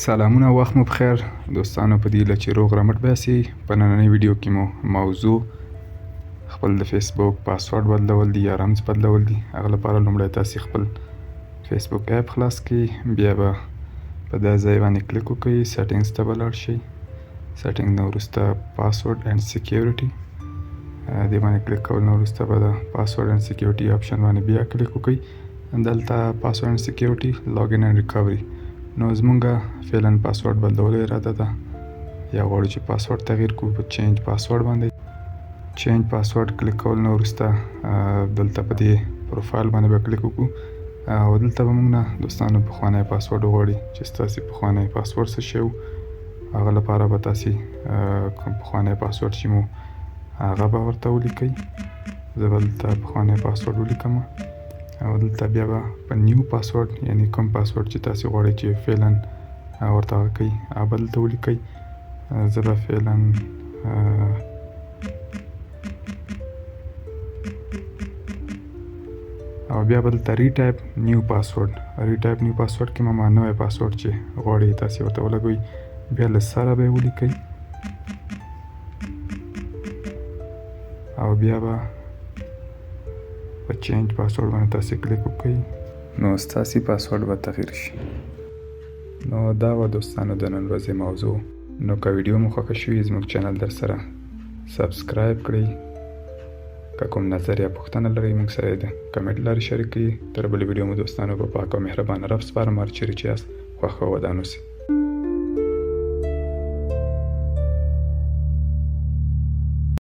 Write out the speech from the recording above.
سلامونه، وخت مو پخیر دوستانو، په دې هیله چې روغ رمټ به یاستئ. په نننۍ ویډیو کې مو موضوع خپل د فیسبوک پاسورډ بدلول دي یا رمز بدلول دي. هغه لپاره لومړی تاسې خپل فیسبوک app خلاص کړئ، بیا به په دا ځای باندې کلیک وکړئ، settings ته به لاړ شئ. Setting نه وروسته password and security دې باندې کلیک کول نه وروسته به د password and security option باندې بیا کلیک وکړئ. دلته password and security، login and recovery. نو زمونږ فعلا پاسورډ بدلولو اراده ده یا غواړو چې پاسورډ تغییر کړو، په change password باندې، change password کلیک کول نه وروسته دلته په دې پروفایل باندې به کلیک وکړو او دلته به موږ نه دوستانو پخوانی پاسورډ وغواړي چې ستاسې پخوانی پاسورډ څه شی و. هغه لپاره به تاسې کوم پخوانی پاسورډ چې مو هغه به ورته ولیکئ. زه به دلته پخوانی پاسورډ ولیکم او دلته بیا به په new password، یعنی کوم پاسورډ چې تاسې غواړئ چې فعلا ورته هغه کوئ، هغه به دلته ولیکئ. زه به فعلا او بیا به دلته retype new password، retype new password کې ما نوی پاسورډ چې غواړئ تاسې ورته ولګوئ، بیا له سره به یې ولیکئ او بیا به په change password باندې تاسې کلیک وکړئ، نو ستاسې پاسورډ به تغییر شي. نو دا وه دوستانو د نن ورځې موضوع. نو که ویډیو مو خوښه شوي، زموږ چینل در سره subscribe کړئ. که کوم نظر یا پوښتنه لرئ، موږ سره یې د کمنټ لارې شریک کړئ. تر بلې ویډیو مو دوستانو په پاک او مهربانه رب سپارم. هر چیرې چې یاست، خوښ او ودان اوسئ.